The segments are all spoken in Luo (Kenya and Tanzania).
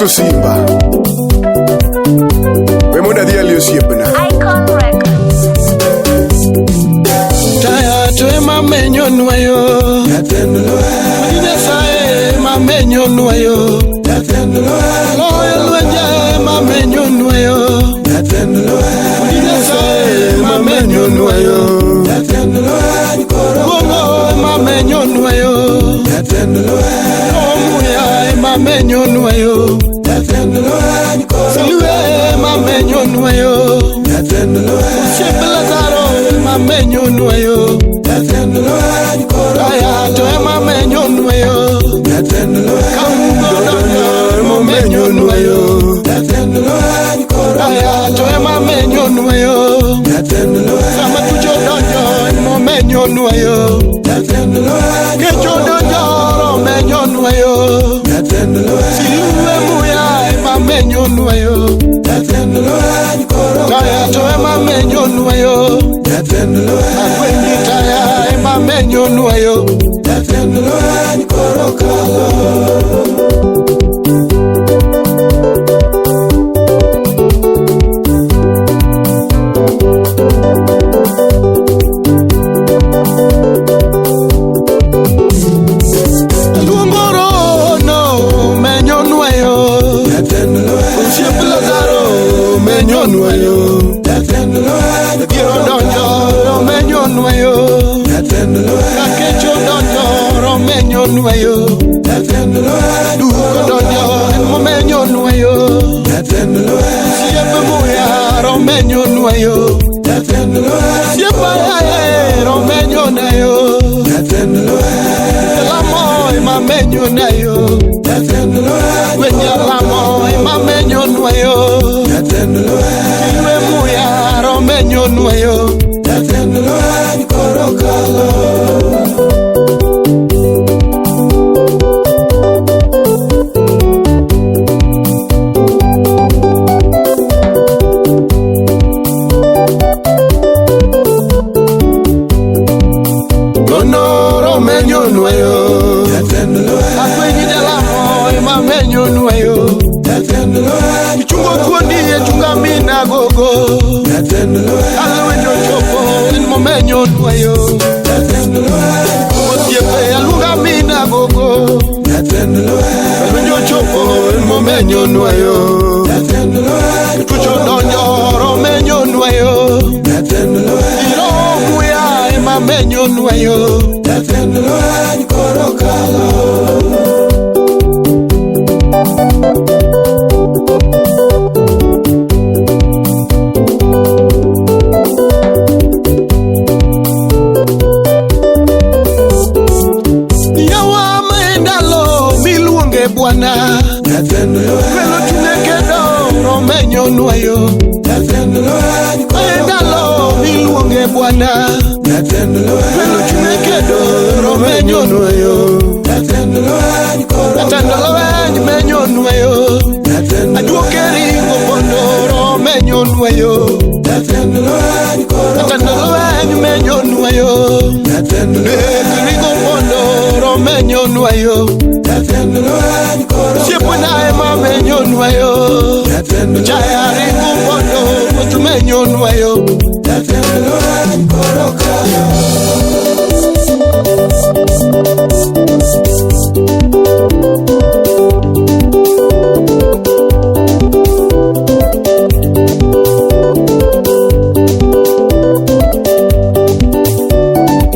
Amoso Simba. We mondo adhi ali osiepna. Icon Records. Taya to ema menyonwa yo. Wuod Nyasaye ema menyonwa yo. Loyo lwenje ema menyonwa yo. Wuod Nyasaye ema menyonwa yo. Bongo ema menyonwa yo. Omuya ema menyonwa yo. Silwe ema menyonwa yo. Osiep Lazaro ema menyonwa yo. Taya to ema menyonwa yo. Kamugo donjo ema menyonwa yo. Taya to ema menyonwa yo. Sama tucho donjo ema menyonwa yo. Kecho donjo ro menyonwa yo. Silwe muya ema menyonwa yo. Taya to ema menyonwa yo. Agwengi taya ema menyonwa yo. Luongo roho menyonwa yo. Osiep Lazaro menyonwa yo. Biro donjo ro menyonwa yo. Kakecho donjo ro menyonwa yo. Duko donjo emo menyonwa yo. Osiep muya ro menyonwa yo. Osiep ayaye ro menyona yo. Lamo ema menyona yo. Wenye lamo ema menyonwa yo. Iwe muya ro menyonwa yo. Gono ro menyonwa yo. Akwenyi jalamo ema menyonwa yo. Ichungo thuondi e chunga mina gogo. Alwenjo chopo en momenyonwa yo. Osiepe aluonga mina gogo. Alwenjo chopo en momenyonwa yo. Tucho donjo ro menyonwa yo. Iro muya ema menyonwa yo. Yawa ma ndalo miluonge bwana. Kwelo chunye kedo ro menyonwa yo. E ndalo miluonge bwana. Kwelo chunye kedo ro menyonwa yo. Jatend lweny menyonwa yo. Ajuoke ringo pondo ro menyonwa yo. Jatend lweny menyonwa yo. Nek ringo pondo ro menyonwa yo. Osiepna ema menyonwa yo. Chaya ringo pondo ruoth menyonwa yo.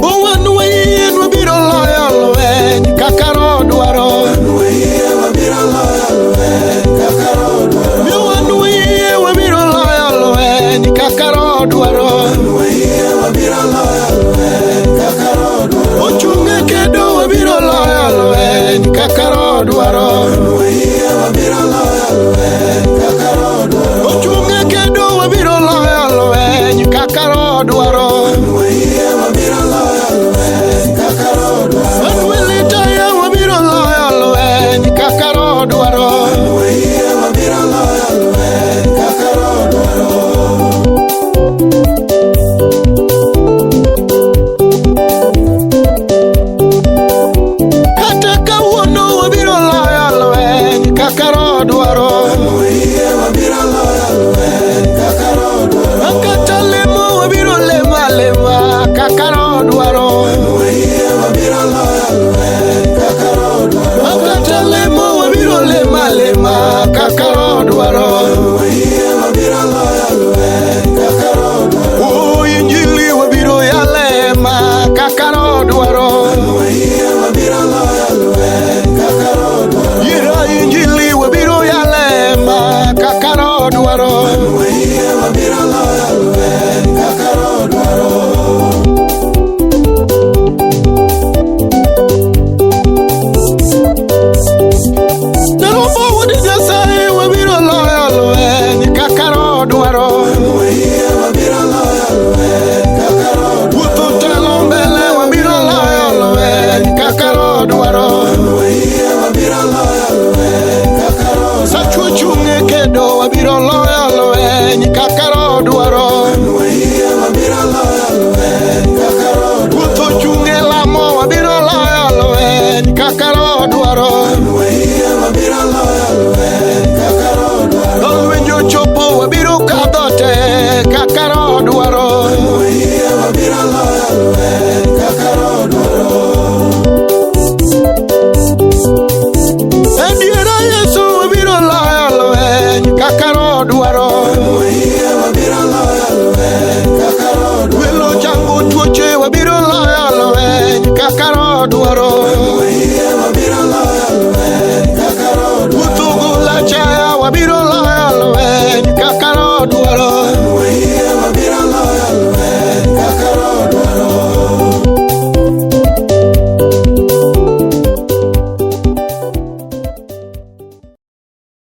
Owan wayie wabiro loyo lweny kaka roho dwaro. Owan wayie wabiro loyo lweny kaka roho dwaro. Ochung' e kedo wabiro loyo lweny kaka roho dwaro. Ochung' e kedo wabiro loyo lweny kaka roho dwaro. Manuel Taya wabiro loyo lweny kaka roho dwaro. Kata kawuono wabiro loyo lweny. Wuotho telo mbele wabiro loyo lweny kaka Roho dwaro. Sachuo chung' e kedo wabiro loyo lweny kaka Roho dwaro. Wuotho chung' e lamo wabiro loyo lweny kaka Roho dwaro. Lweny ochopo wabiro kadho te kaka Roho dwaro. Adiera Yesu wabiro loyo lweny kaka Roho dwaro. Welo chango tuoche wabiro loyo lweny kaka Roho dwaro. Wuotho gola chaya wabiro loyo lweny kaka Roho dwaro.